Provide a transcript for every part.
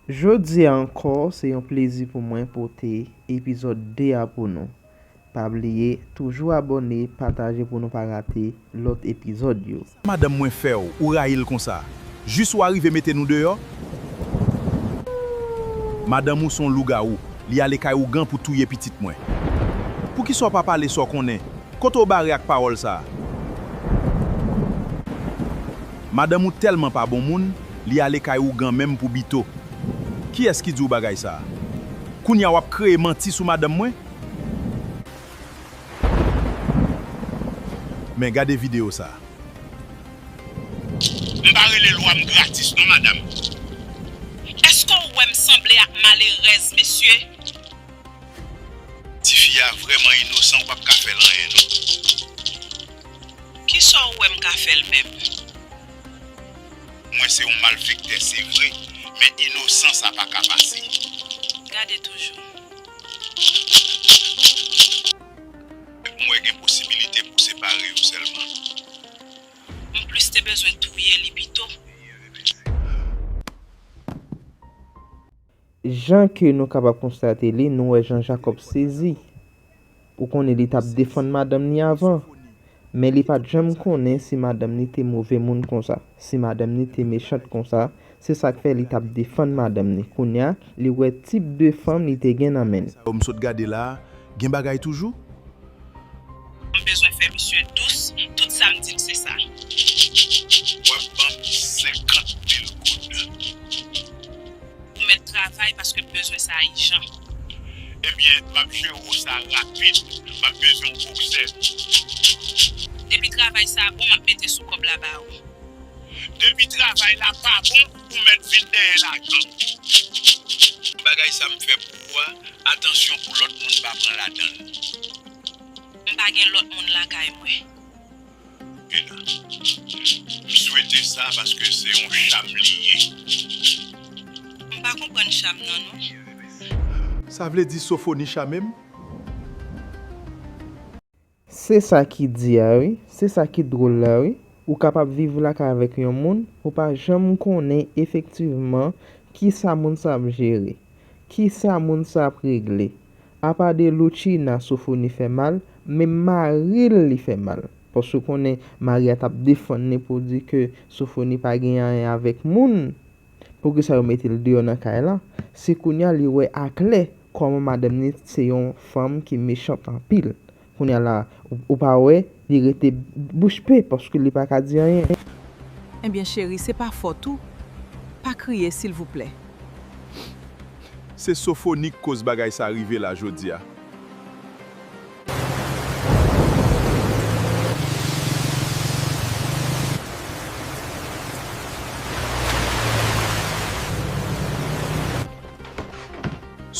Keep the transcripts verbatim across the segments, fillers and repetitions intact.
Jodi a ankò, se yon plezi pou mwen pote epizòd de a pou nou. Pa bliye, toujou abòne, pataje pou nou pa rate lòt epizòd yo. Madanm mwen fè w, ou rayi l konsa? Jis ou arive mete nou deyò? Madanm ou se yon lougawou, li ale kay ougan pou touye pitit mwen. Poukisa w pa pale sa w konnen? Kote w bare ak pawòl sa a? Madanm ou tèlman pa bon moun, li ale kay ougan menm pou Bito. Kiyès ki di w bagay sa a? Kounye a w ap kreye manti sou madanm mwen? Men gade videyo sa a. M pa rele lwa m gratis non, madanm. Èske w wè m sanble ak malerèz, mesye? Tifi a vrèman inosan, ou p ap ka fè l anyen non. Kisa w wè m ka fè l menm? Mwen se yon malfektè, se vre, men inosan sa pa ka pase. Gade toujou. M wè gen posibilite pou separe yo sèlman. M plis te bezwen touye li pito. Jan ke nou kapab konstate li, nou wè jan Jakòb sezi. Ou konnen li t ap defann madanm ni avan, men li pa t janm konnen si madanm ni te move moun konsa, si madanm ni te mechant konsa, se sa k fè li t ap defann madanm ni. Kounye a, li wè tip de fanm li te gen nan men l. Sa yo m sot gade la a, gen bagay toujou? M bezwen fè misye dous, tout sa m di l se sa. W ap ban m senkant mil goud. Ou mèt travay paske m bezwen sa ijan. Ebyen, m ap jere w sa rapid. M ap bezwen yon boksè. Depi travay sa bon, m ap mete sou kòb la ba ou. Depi travay la pa bon, ou mèt vin dèyè lajan. Bagay sa m fè pou ou a, atansyon pou lòt moun pa pran ladan l. M pa gen lòt moun lakay mwen. Vina. M swete sa paske se yon cham li ye. M pa konprann cham nan non. Sa vle di Sofoni chame m? Se sa ki di a wi, se sa ki dwòl la wi. Ou kapab viv lakay avèk yon moun, ou pa janm konnen efektivman kisa moun sa ap jere. Kisa moun sa ap regle? Apa de Loutchina Sofoni fè mal, menm mari l li fè mal. Paske w konnen mari a t ap defann li pou di ke Sofoni pa gen anyen avèk moun. Poukisa yo mete l deyò nan kay la? Se kounye a li wè aklè kòman madanm ni se yon fanm ki mechant anpil. Kounye a la, ou, ou pa wè, li rete bouch be paske li pa ka di anyen. Ebyen cheri, se pa fòt ou. Pa kriye silvouplè. Se Sofoni k koz bagay sa rive la jodi a.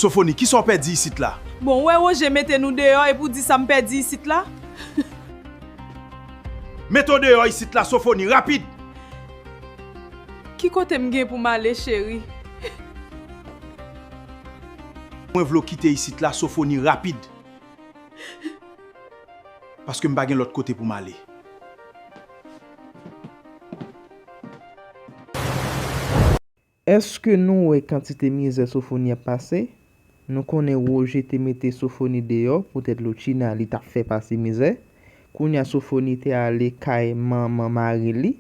Sofoni, kisa w pèdi isit la? Bon, ou wè Roger mete nou deyò epi w di sa m pèdi isit la? Mete w deyò isit la, Sofoni, rapid! Ki kote m gen pou m ale, cheri? Mwen vle w kite isit la, Sofoni, rapid! Paske m pa gen lòt kote pou m ale. Èske nou wè kantite mizè Sofoni ap pase? Nou konnen Roger te mete Sofoni deyò poutèt Loutchina li t ap fè pase mizè. Kounye a Sofoni te ale kay manman mari li,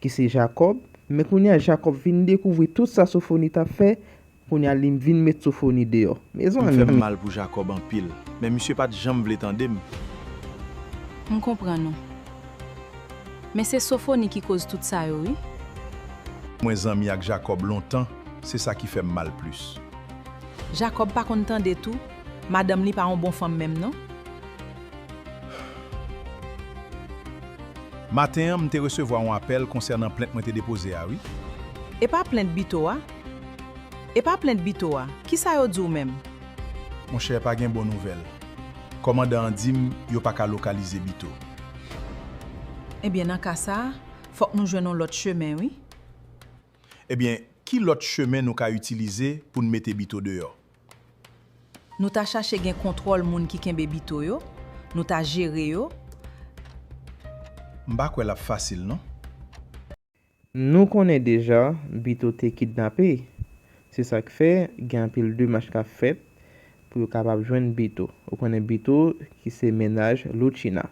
ki se Jakòb. Men kounye a Jakòb vin dekouvri tout sa Sofoni t ap fè, kounye a li vin met Sofoni deyò. Mezanmi. M fè m mal pou Jakòb anpil, men misye pa t janm vle tande m. M konprann ou. Men se Sofoni ki koz tout sa yo wi. Mwen zanmi ak Jakòb lontan, se sa ki fè m mal plis. Jakòb pa konn tande tou, madanm li pa yon bon fanm menm non. Maten an, m te resevwa yon apèl konsènan plent mwen te depoze a wi. E pa plent Bito a? E pa plent Bito a? Kisa yo di w menm? Monchè, pa gen bon nouvèl. Kòmandan an di m yo pa ka lokalize Bito. Ebyen, nan ka sa a, fòk nou jwenn yon lòt chemen, wi. Ebyen, ki lòt chemen nou ka itilize pou n mete Bito deyò? Nou ta chache gen kontwòl moun ki kenbe Bito yo, nou ta jere yo. M pa kwè l ap fasil, non. Nou konnen deja Bito te kidnape. Se sa k fè gen anpil demach k ap fèt pou yo kapab jwenn Bito. Ou konnen Bito ki se mennaj Loutchina.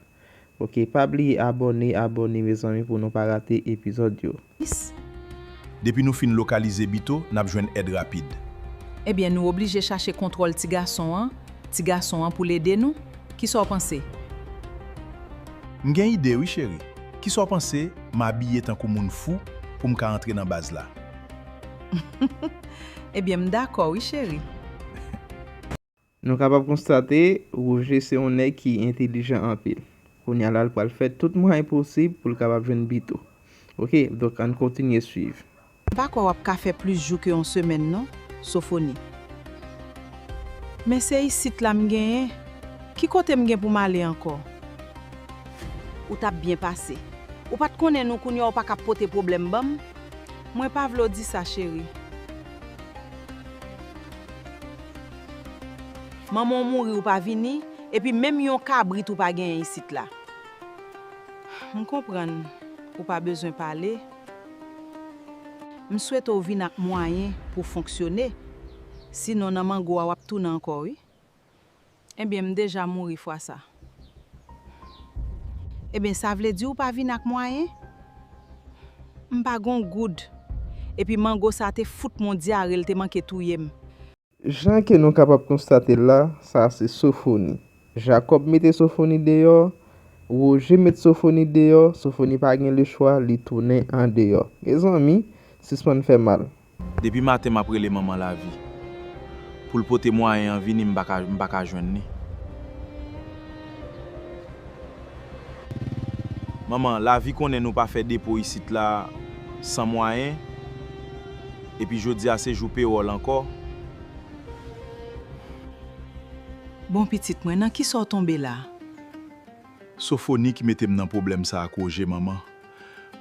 Oke, pa bliye abòne, abòne mezanmi pou nou pa rate epizòd yo. Depi nou fin lokalize Bito, n ap jwenn èd rapid. Ebyen, nou oblije chache kontwòl ti gason an, ti gason an pou l ede nou. Kisa w panse? M gen ide wi, cheri. Kisa w panse m abiye tankou moun fou pou m ka antre nan baz la? Ebyen, m dakò wi, cheri. Nou kapab konstate, Woje se yon nèg ki entelijan anpil. Kounye a la, l pral fè tout mwayen posib pou l kapab jwenn Bito. Oke, donk ann kontinye swiv. M pa kwè w ap ka fè plis jou ke yon semèn non, Sofoni. Men se isit la m genyen. Ki kote m gen pou m ale ankò? Ou t ap byen pase. Ou pa t konnen nou kounye a w pa ka pote pwoblèm ban m? Mwen pa vle w di sa, cheri. Manman w mouri ou pa vini, epi menm yon kabrit ou pa genyen isit la. M konprann ou pa bezwen pale. M swete w vin ak mwayen pou w fonksyone. Sinon nan mango a w ap tounen ankò wi. Ebyen m deja mouri fwa sa. Ebyen sa vle di ou pa vin ak mwayen? M pa gon goud. Epi mango sa te fout m on dyare l te manke touye m. Jan ke nou kapab konstate l la, sa a se Sofoni. Jakòb mete Sofoni deyò, Woje met Sofoni deyò, Sofoni pa gen lechwa, li tounen andeyò. Mezanmi, sispann fè mal. Depi maten m ap rele manman Lavi pou l pote mwayen an vini, m pa ka, m pa ka jwenn li. Manman, Lavi konnen nou pa fè depo isit la san mwayen, epi jodi a se jou pewòl ankò. Bon pitit mwen, nan kisa w tonbe la? Sofoni ki mete m nan pwoblèm sa ak Woje, manman.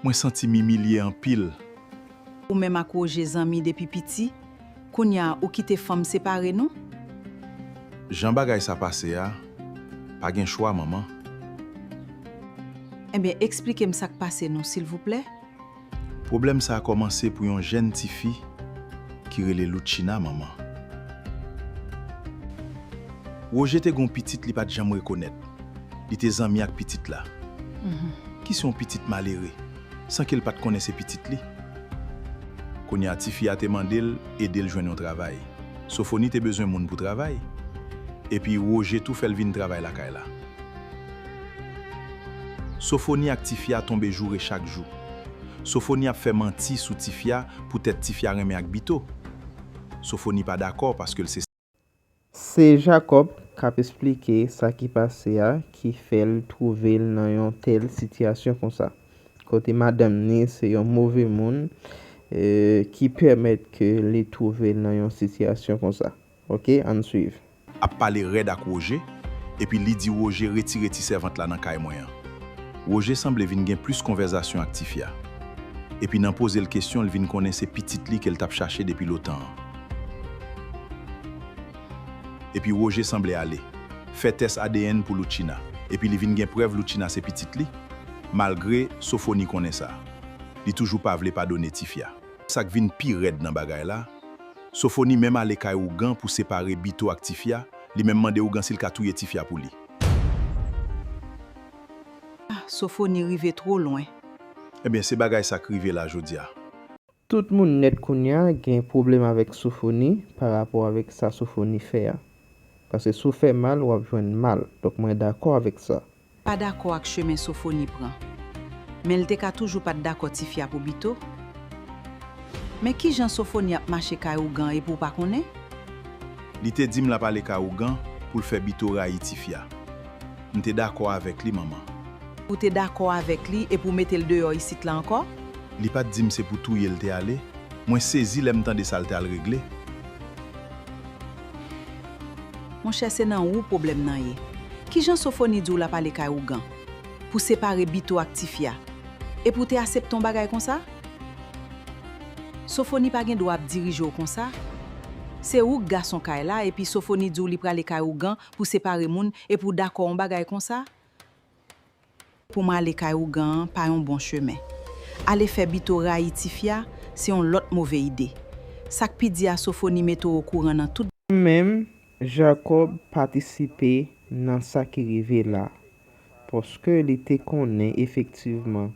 Mwen santi m imilye anpil. Ou menm ak Woje zanmi depi piti, kounye a ou kite fanm separe nou? Jan bagay sa pase a, pa gen chwa, manman. Ebyen, eksplike m sa k pase nou, silvouplè. Pwoblèm sa a kòmanse pou yon jèn tifi ki rele Loutchina, manman. Woje te gen yon pitit li pa t janm rekonèt. Li te zanmi ak pitit la. Ki se yon pitit malere, san ke l pa t konnen se pitit li. Kounye a, tifi a te mande l ede l jwenn yon travay. Sofoni te bezwen moun pou travay. Epi Woje tou fè l vin travay lakay la. Sofoni ak tifi a tonbe joure chak jou. Sofoni ap fè manti sou tifi a poutèt tifi a renmen ak Bito. Sofoni pa dakò paske l se. Se Jakòb k ap esplike sa ki pase a ki fè l twouve l nan yon tèl sitiyasyon konsa. Kote madanm ni se yon move moun, e, ki pèmèt ke li twouve l nan yon sitiyasyon konsa. Oke, ann swiv. Ap pale rèd ak Woje, epi li di Woje retire ti sèvant la nan kay mwen an. Woje sanble vin gen plis konvèzasyon ak tifi a. Epi nan poze l kesyon, l vin konnen se pitit li ke l t ap chache depi lontan an. Epi Woje sanble ale, fè tès A D N pou Loutchina, epi li vin gen prèv Loutchina se pitit li, malgre Sofoni konnen sa. Li toujou pa vle padone tifi a. Sa k vin pi rèd nan bagay la, Sofoni menm ale kay ougan pou separe Bito ak tifi a, li menm mande ougan si l ka touye tifi a pou li. Ah, Sofoni rive two lwen. Ebyen, se bagay sa k rive la jodi a. Tout moun nèt kounye a gen pwoblèm avèk Sofoni pa rapò avèk sa Sofoni fè a. Paske si w fè mal, w ap jwenn mal. Donk mwen dakò avèk sa. Pa dakò ak chemen Sofoni pran. Men l te ka toujou pa t dakò tifi a pou Bito. Men kijan Sofoni ap mache kay ougan epi w pa konnen? Li te di m l ap ale kay ougan pou l fè Bito rayi tifi a. M te dakò avèk li, manman. Ou te dakò avèk li epi w mete l deyò isit la ankò? Li pa t di m se pou touye l te ale. Mwen sezi lè m tande sa l t al regle. Monchè, se nan ou pwoblèm nan ye. Kijan Sofoni di w l ap ale kay ougan pou separe Bito ak tifi a, epi w te asepte yon bagay konsa? Sofoni pa gen dwa ap dirije w konsa. Se ou k gason kay la, epi Sofoni di w li prale kay ougan pou separe moun, epi w dakò yon bagay konsa? Pou m ale kay ougan an pa yon bon chemen. Ale fè Bito rayi tifi a, se yon lòt move ide. Sa k pi di a, Sofoni mete w okouran nan tout. Menm Jakòb patisipe nan sa ki rive la, paske li te konnen efektivman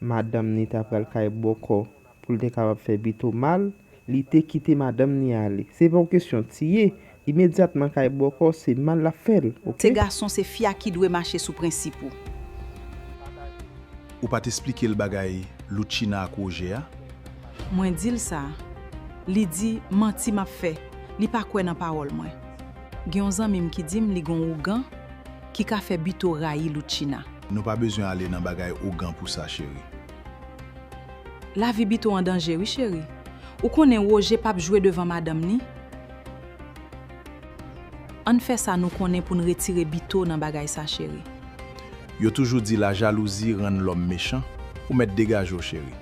madanm ni ta pral kay bòkò pou l te kapab fè Bito mal, li te kite madanm ni ale. Se pa yon kesyon tiye, imedyatman kay bòkò, se mal l ap fè l, oke? Se gason, se fi a ki dwe mache sou prensip ou. Ou pa t esplike l bagay Loutchina ak Woje a? Mwen di l sa. Li di manti m ap fè. Li pa kwè nan pawòl mwen. Gen yon zanmi m ki di m li gen yon ougan ki ka fè Bito rayi Loutchina. Nou pa bezwen ale nan bagay ougan pou sa, cheri. Lavi Bito an danje wi, cheri. Ou konnen Woje p ap jwe devan madanm ni. Ann fè sa nou konnen pou n retire Bito nan bagay sa, cheri. Yo toujou di lajalouzi rann lòm mechan, ou mèt degaje w, cheri.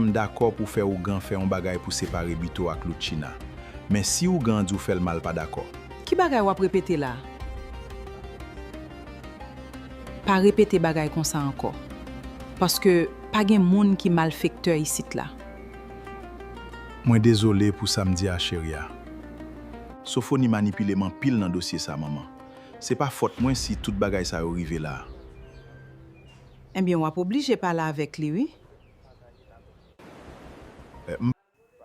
M dakò pou fè ougan fè yon bagay pou separe Bito ak Loutchina. Men si ougan an di w fè l mal, pa dakò. Ki bagay w ap repete la? Pa repete bagay konsa ankò. Paske pa gen moun ki malfektè isit la. Mwen dezole pou sa m di a, cheri a. Sofoni manipile m anpil nan dosye sa, manman. Se pa fòt mwen si tout bagay sa yo rive la a. Ebyen, w ap oblije pale avèk li, wi.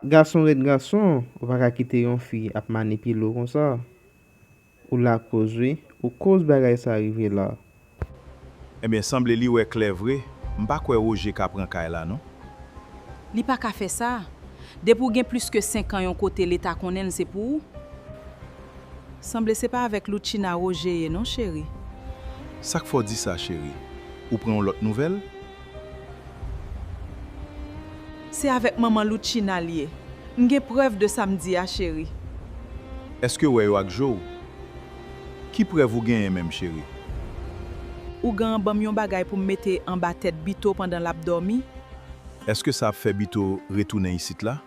Gason ret gason, ou pa ka kite yon fi ap manipile w konsa. Ou lakoz wi, ou koz bagay sa rive la. Ebyen, sanble li wè klè vre, m pa kwè Woje ka pran kay la non. Li pa ka fè sa. Depi w gen plis ke senk an yon kote, Leta konnen l se pou ou. Sanble se pa avèk Loutchina Woje ye non, cheri. Sa k fè w di sa, cheri? Ou pran yon lòt nouvèl? Se avèk manman Loutchina l ye. M gen prèv de sa m di a, cheri. Èske w wè yo ak je w? Ki prèv ou genyen menm, cheri? Ougan an ban m yon bagay pou m mete anba tèt Bito pandan l ap dòmi. Èske sa ap fè Bito retounen isit la?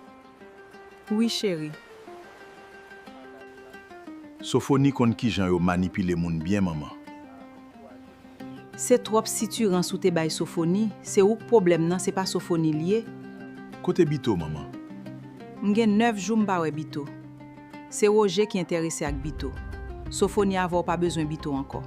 Wi, cheri. Sofoni konn kijan yo manipile moun byen, manman. Se twòp sitirans ou te bay Sofoni, se ou k pwoblèm nan, se pa Sofoni l ye. Kote Bito, manman? M gen nèf jou m pa wè Bito. Se Woje ki enterese ak Bito. Sofoni avè w pa bezwen Bito ankò.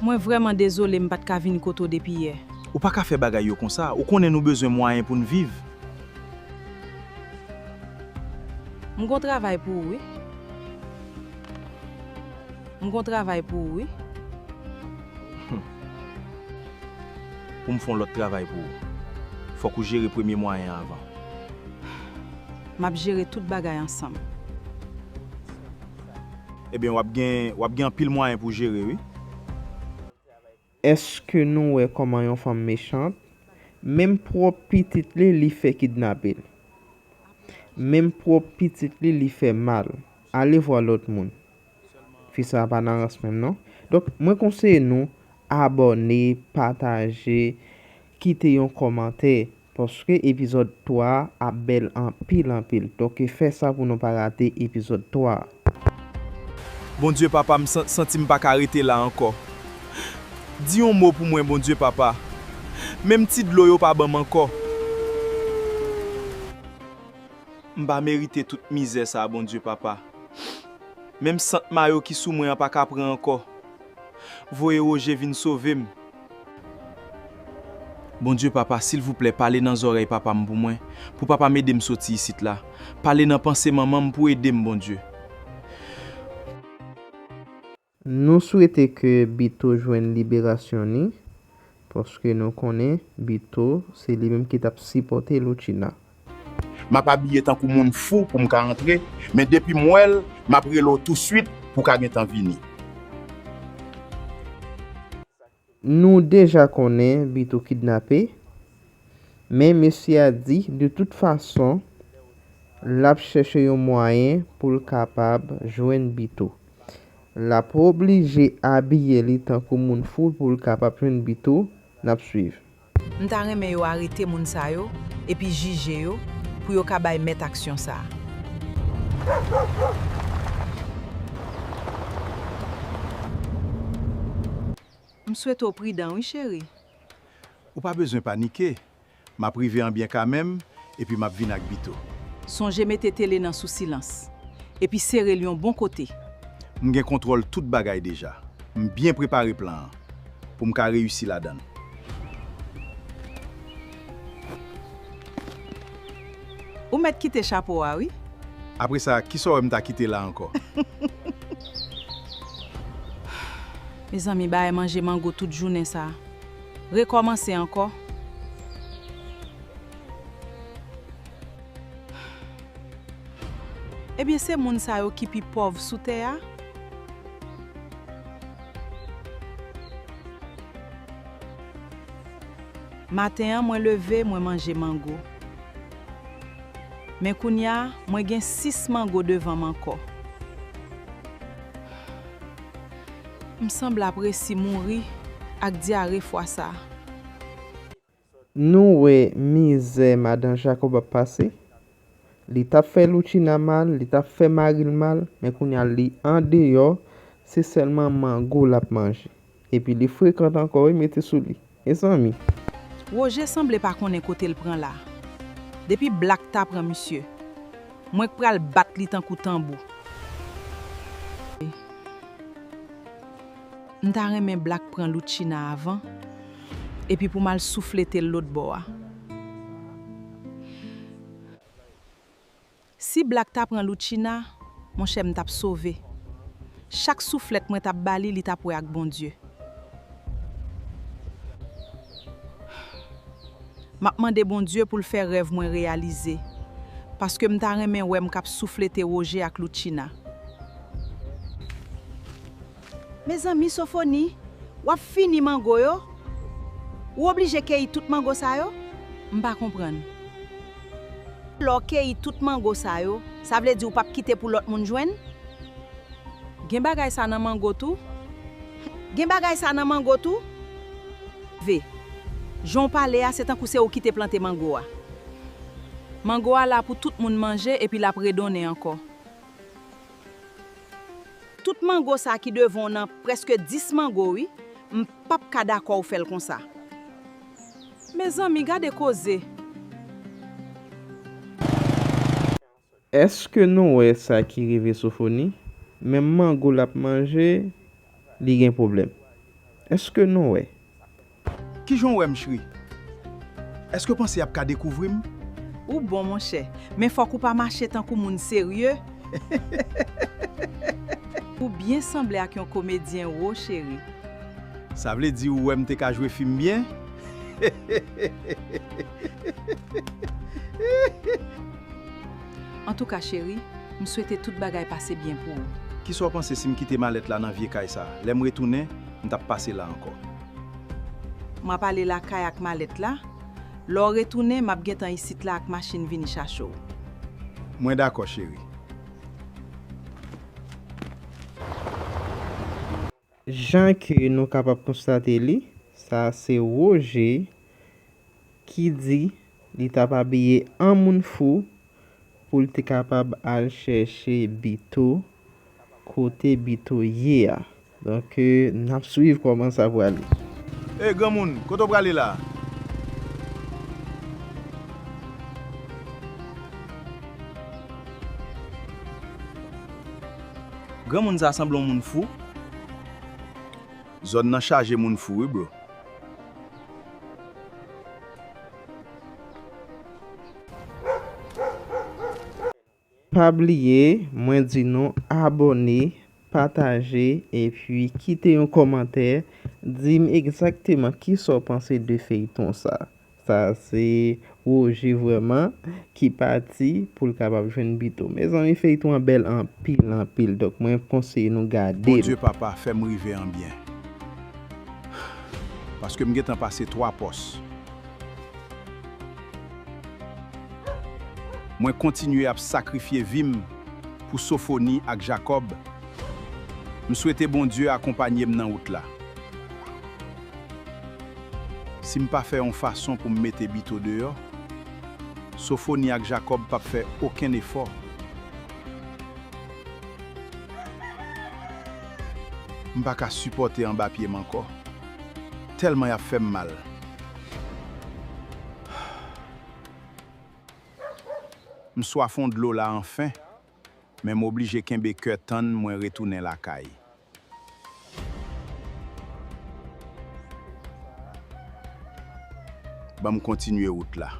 Mwen vrèman dezole m pa t ka vin kote w depi yè. Ou pa ka fè bagay yo konsa, ou konnen nou bezwen mwayen pou n viv. M gon travay pou ou wi. M gon travay pou ou wi. Pou m fè yon lòt travay pou ou, fòk ou jere premye mwayen an avan. M ap jere tout bagay ansanm. Ebyen, w ap gen, w ap gen anpil mwayen pou w jere wi. Èske nou wè kòman yon fanm mechant? Menm pwòp pitit li, li fè kidnape l. Menm pwòp pitit li, li fè mal. Ale vwa lòt moun. Fi sa pa nan rans menm non. Donk, mwen konseye nou abòne, pataje, kite yon kòmantè, paske epizòd twa a ap bèl anpil anpil. Donk, fè sa pou nou pa rate epizòd twa a. Bondye papa, m san- santi m pa ka rete la ankò. Di yon mo pou mwen, Bondye papa. Menm ti dlo yo pa ban m ankò. M pa merite tout mizè sa, Bondye papa. Menm sant mayo ki sou mwen an pa ka pran ankò. Voye Woje vin sove m. Bondye papa, silvouplè, pale nan zòrèy papa m pou mwen, pou papa m ede m soti isit la. Pale nan panse manman m pou ede m, Bondye. Nou swete ke Bito jwenn liberasyon ni, paske nou konnen Bito se li menm ki t ap sipòte Loutchina. M ap abiye tankou moun fou pou m ka antre, men depi m wè l, m ap rele w touswit pou w ka gentan vini. Nou deja konnen Bito kidnape, men mesye a di de tout fason l ap chèche yon mwayen pou l kapab jwenn Bito. L ap oblije abiye li tankou moun fou pou l kapab jwenn Bito. N ap swiv. M ta renmen yo arete moun sa yo epi jije yo pou yo ka bay mèt aksyon sa a. M swete w pridan wi, cheri. Ou pa bezwen panike. M ap rive an byen kanmenm, epi m ap vin ak Bito. Sonje mete tele nan sou silans, epi sere l yon bon kote. M gen kontwòl tout bagay deja. M byen prepare plan an, pou m ka reyisi ladan l. Ou mèt kite chapo a, wi. Apre sa, kisa w wè m ta kite la ankò? Mezanmi, bagay manje mango tout jounen sa. Rekòmanse ankò. Ebyen, se moun sa yo ki pi pòv sou tè a. Maten an, mwen leve, mwen manje mango. Men kounye a, mwen gen sis mango devan m ankò. M sanble ap resi mouri ak dyare fwa sa a. Nou wè mizè madan Jakòb ap pase. Li t ap fè Loutchina mal, li t ap fè mari l mal, men kounye a li andeyò, se sèlman mango l ap manje. Epi li frekan ankò wi, mete sou li. Mezanmi. Woje sanble pa konnen kote l pran la. Depi blak ta pran misye, mwen k pral bat li tankou tanbou. M ta renmen blak pran Loutchina avan, epi pou m al souflete l lòtbò a. Si blak ta pran Loutchina, monchè, m t ap sove. Chak souflèt mwen t ap ba li, li t ap wè ak Bondye. M ap mande Bondye pou l fè rèv mwen reyalize, paske m ta renmen wè m k ap souflete Woje ak Loutchina. Mezanmi, Sofoni, w ap fini mango yo? Ou oblije keyi tout mango sa yo? M pa konprann. Lè w keyi tout mango sa yo, sa vle di ou p ap kite pou lòt moun jwenn? Gen bagay sa nan mango tou? Gen bagay sa nan mango tou? Ve, jan w pale a, se tankou se ou ki te plante mango a. Mango a la pou tout moun manje epi l ap redonnen ankò. Tout mango sa ki devan w nan prèske dis mango wi, m p ap ka dakò w fè l konsa. Mezanmi, gade koze! Èske nou wè sa ki rive Sofoni? Menm mango l ap manje, li gen pwoblèm. Èske nou wè? Kijan w wè m, chri? Èske w panse y ap ka dekouvri m? Ou bon, monchè, men fòk ou pa mache tankou moun serye. Ou byen sanble ak yon komedyen, wo, cheri. Sa vle di ou wè m te ka jwe fim byen? Antouka, cheri, m swete tout bagay pase byen pou ou. Kisa w panse si m kite malèt la nan vye kay sa a? Lè m retounen, m t ap pase la ankò. M ap ale lakay ak malèt la. Lè w retounen, m ap gentan isit la ak machin vini chache w. Mwen dakò, cheri. Jan ke nou kapab konstate li, sa se Woje ki di li t ap abiye an moun fou pou l te kapab al chèche Bito kote Bito ye a. Donk, n ap swiv kòman sa prale. Ey, granmoun, kote w prale la a? Granmoun sa sanble yon moun fou. Zòn nan chaje moun fou wi, bro. Pa bliye, mwen di nou abòne, pataje, epi kite yon kòmantè, di m egzakteman kisa w panse de feyton sa. Sa se Woje vrèman ki pati pou l kapab jwenn Bito. Mezanmi, feyton an bèl anpil, anpil. Donk, mwen konseye nou gade l. Bondye papa, fè m rive an byen. Paske m gentan pase twa pòs. Mwen kontinye ap sakrifye vi m pou Sofoni ak Jakòb. M swete Bondye akonpanye m nan wout la. Si m pa fè yon fason pou m mete Bito deyò, Sofoni ak Jakòb p ap fè okenn efò. M pa ka sipòte anba pye m ankò. Tèlman y ap fè m mal. M swaf yon dlo la anfen, men m oblije kenbe kè tann mwen retounen lakay. Ban m kontinye wout la.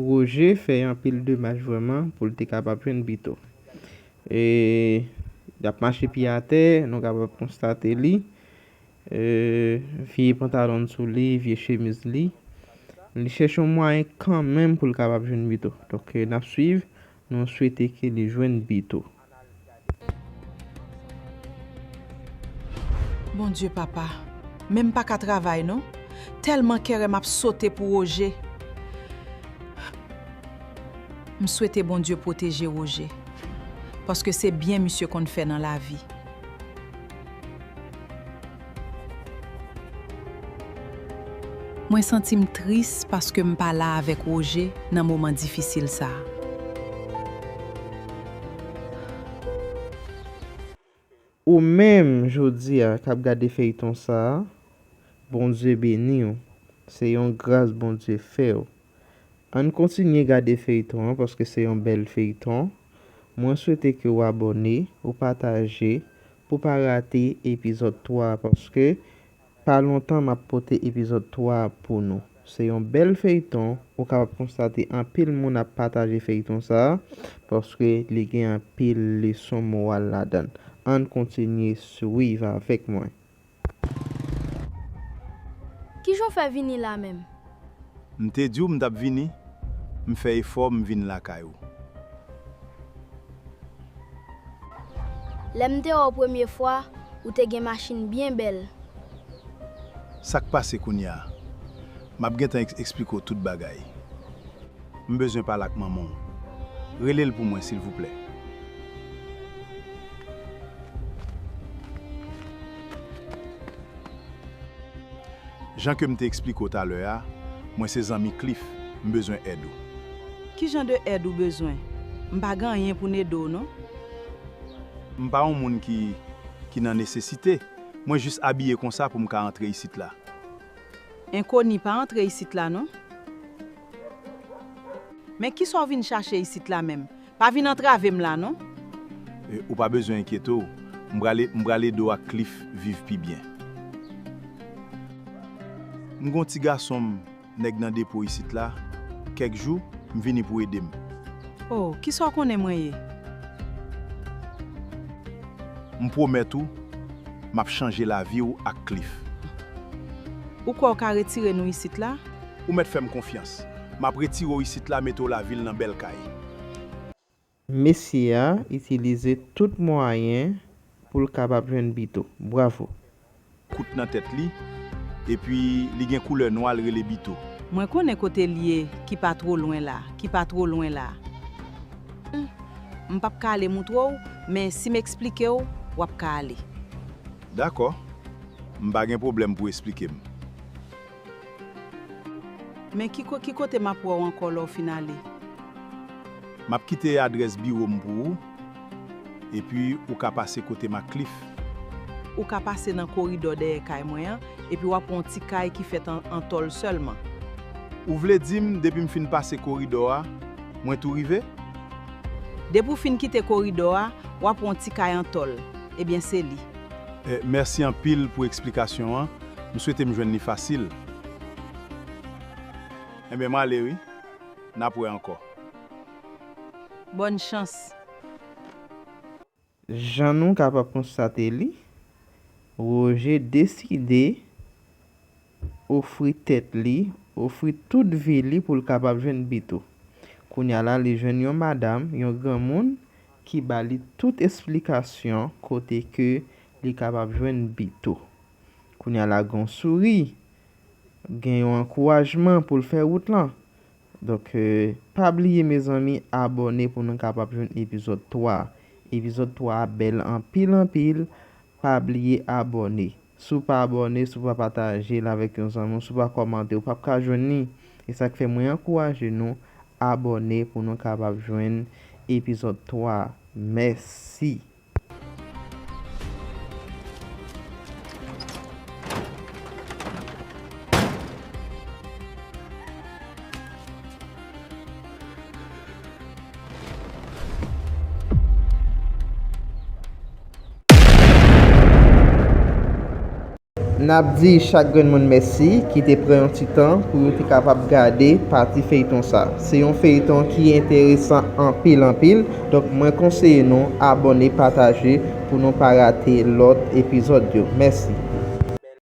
Roger fè anpil demach vrèman pou l te kapab jwenn Bito. E, l ap mache pye atè, nou kapab konstate li. E, vye pantalon sou li, vye chemiz li. Li chèche yon mwayen kanmenm pou l kapab jwenn Bito. Donk, e, n ap swiv, nou swete ke li jwenn Bito. Bondye papa, men m pa ka travay non. Tèlman kere m ap sote pou Roger. M swete Bondye pwoteje Roger. Paske se byen misye konn fè nan lavi. Mwen santi m tris paske m pa la avèk Roger nan moman difisil sa a. Ou menm, jodi a, k ap gade feyton sa a, Bondye beni w. Se yon gras Bondye fè w. Ann kontinye gade feyton an paske se yon bèl feyton. Mwen swete ke w abòne, ou pataje, pou w pa rate epizòd twa a paske pa lontan m ap pote epizòd twa a pou nou. Se yon bèl feyton, ou kapab konstate anpil moun ap pataje feyton sa a paske li gen anpil leson moral ladan l. Ann kontinye swiv avèk mwen. Kijan w fè vini la menm? M te di w m t ap vini, m fè efò m vin lakay ou. Lè m te wè w premye fwa, ou te gen machin byen bèl. Sa k pase kounye a? M ap gentan eksplike w tout bagay. M bezwen pale ak manman w. Rele l pou mwen, silvouplè. Jan ke m te eksplike w talè a, mwen se zanmi Cliff, m bezwen èd ou. Ki jan de èd ou bezwen? M pa gen anyen pou n ede w non. M pa yon moun ki, ki nan nesesite. Mwen jis abiye konsa pou m ka antre isit la. Enkoni pa antre isit la non. Men kisa w vin chache isit la menm? Pa vin antrave m la non. E, ou pa bezwen enkyete w. M pral, m pral ede w ak Cliff viv pi byen. M gon ti gason m, nèg nan depo isit la, kèk jou, m vini pou ede m. O, kisa w konnen mwen ye? M pwomèt ou, m ap chanje lavi w ak Cliff. Ou kwè w ka retire nou isit la? Ou mèt fè m konfyans. M ap retire w isit la, mete w lavil nan bèl kay. Mesye a itilize tout mwayen pou l kapab jwenn Bito. Bravo! Kout nan tèt li, epi li gen koulè nwa, l rele Bito. Mwen konnen kote l ye ki pa two lwen la, ki pa two lwen la. M p ap ka ale moutre w, men si m eksplike w, w ap ka ale. Dakò. M pa gen pwoblèm pou w eksplike m. Men ki, ki kote m ap wè w ankò lè w fin ale? M ap kite adrès biwo m pou ou, epi ou ka pase kote m ak Cliff. Ou ka pase nan koridò dèyè kay mwen an, epi w ap wè yon ti kay ki fèt an, an tòl sèlman. Ou vle di m depi m fin pase koridò a, mwen tou rive? Depi w fin kite koridò a, w ap wè yon ti kay an tòl. Ebyen, se li. E, mèsi anpil pou eksplikasyon an. M swete m jwenn li fasil. Enben, m ale wi. N ap wè ankò. Bòn chans. Jan nou kapab konstate li, Roger deside ofri tèt li, ofri tout vi li pou l kapab jwenn Bito. Kounye a la, li jwenn yon madanm, yon granmoun ki ba li tout esplikasyon kote ke li kapab jwenn Bito. Kounye a la, gen yon souri, gen yon ankourajman pou l fè wout lan. Donk, e, pa bliye, mezanmi, abòne pou nou kapab jwenn epizòd twa. Epizòd twa a bèl anpil, anpil. Pa bliye abòne. Si w pa abòne, si w pa pataje l avèk yon zanmi w, si w pa kòmante, ou p ap ka jwenn li. E sa k fè mwen ankouraje nou abòne pou nou kapab jwenn epizòd twa. Mèsi. N ap di chak grenn moun mèsi ki te pran yon ti tan pou yo te kapab gade pati feyton sa. Se yon feyton ki enteresan anpil, anpil. Donk, mwen konseye nou abòne, pataje pou nou pa rate lòt epizòd yo. Mèsi.